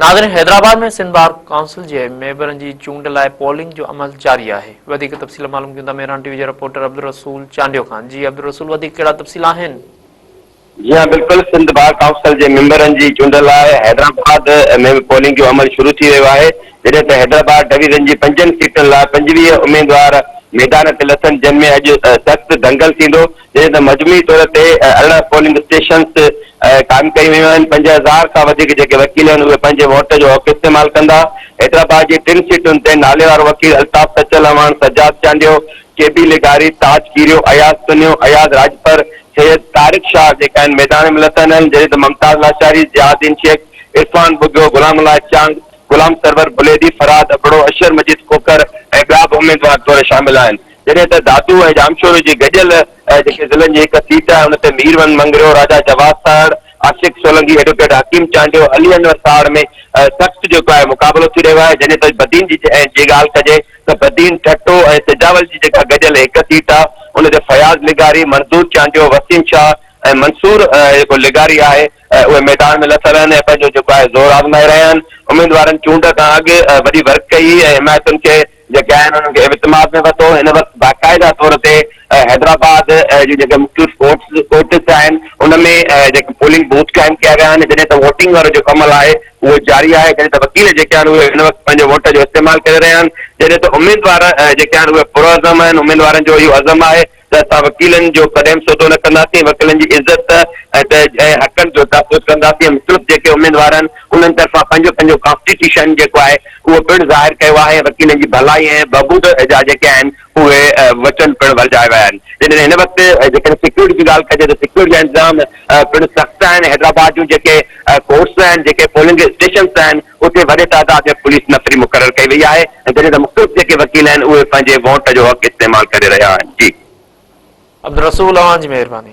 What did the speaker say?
ناظرين Hyderabad ۾ Sindh bar council جي ميمبرن جي چونڊ لاء پولنگ جو عمل جاري آهي وڌيڪ تفصيل معلوم ڪيون ٿا مهراڻ ٽي وي جي رپورٽر عبدالرسول چانڊيو کان جي عبدالرسول وڌيڪ ڪهڙا تفصيل آهن. جي ها بلڪل سنڌ بار ڪائونسل جي ميمبرن جي چونڊ لاء حيدرآباد ۾ به پولنگ جو عمل شروع ٿي ويو آهي جڏهن ته حيدرآباد ڊويزن جي پنجن سيٽن لاء 25 اميدوار ميدان تي لٿن جن ۾ اڄ سخت دنگل ٿيندو جڏهن ته مجموعي طور تي 18 پولنگ اسٽيشنز قائم ڪيون ويون آهن، 5000 کان وڌيڪ جيڪي وڪيل آهن اهي پنهنجي ووٽ جو حق استعمال ڪندا. حيدرآباد جي ٽن سيٽن تي ناليوارو وڪيل الطاف سچل اعواڻ، سجاد چانڊيو، ڪي بي لغاري، تاج ڪيريو، اياز تنيو، اياز راڄپر، سيد طارق شاهه جيڪا آهن ميدان ۾ لٿل آهن، جڏهن ته ممتاز لاشاري، ضياء الدين شيخ، عرفان ٻگهيو، غلام الله چانگ، غلام سرور بليدي، فرهاد ابڙو، اشعر مجيد کوکر ۽ ٻيا به اميدوار طور شامل آهن. جڏهن ته دادو ۽ ڄامشورو جي گڏيل جيڪي ضلعن جي هڪ سيٽ آهي ان تي مير ون مڱريو، راجا جواد ساهڙ، عاشق سولنگي، ايڊووڪيٽ حڪيم چانڊيو، علي انور ساهڙ ۾ سخت جيڪو آهي مقابلو ٿي رهيو آهي جڏهن ته بدين جي جي ڳالهه ڪجي ته بدين، ٺٽو ۽ سجاول جي جيڪا گڏيل هڪ سيٽ آهي ان تي فياض لغاري، منظور چانڊيو، وسيم شاهه ۽ منصور جيڪو لغاري آهي اهي ميدان ۾ لٿل آهن ۽ پنهنجو جيڪو آهي زور آزمائي رهيا آهن اميدوارن چونڊ کان اڳ وڏي ورڪ ڪئي ۽ حمايتن کي جيڪي آهن انهن کي اعتماد ۾ ورتو، هن وقت باقاعده طور تي حيدرآباد جون جيڪي مختلف ڪورٽس ڪورٽس آهن ان ۾ جيڪي پولنگ بوٿ قائم ڪيا ويا آهن جڏهن ته ووٽنگ وارو جيڪو عمل آهي اهو جاري آهي جڏهن ته وڪيل جيڪي آهن اهي هن وقت پنهنجي ووٽ جو استعمال ڪري رهيا آهن جڏهن ته اميدوار جيڪي آهن اهي پرعزم آهن اميدوارن جو اهو عزم آهي ته اسان وڪيلن جو ڪڏهن به سودو نه ڪنداسين، وڪيلن جي عزت ۽ حقن جو تحفظ ڪنداسين ۽ مختلف جيڪي اميدوار آهن انهن طرفان پنهنجو پنهنجو ڪانسٽيٽيوشن جيڪو آهي اهو پڻ ظاهر ڪيو آهي ۽ وڪيلن جي ڀلائي ۽ بهبود جا جيڪي آهن اهي وچن پڻ ورجايا ويا آهن. جڏهن هن وقت جيڪڏهن سيڪيورٽي جي ڳالهه ڪجي ته سيڪيورٽي جا انتظام پڻ سخت آهن، حيدرآباد جون جيڪي ڪورٽس آهن جيڪي پولنگ اسٽيشنس آهن اتي وڏي تعداد ۾ پوليس نفري مقرر ڪئي وئي آهي ۽ جڏهن ته مختلف جيڪي وڪيل آهن اهي پنهنجي ووٽ جو حق استعمال ڪري رهيا آهن. جي. عبدالرسول اوهان جي مهرباني.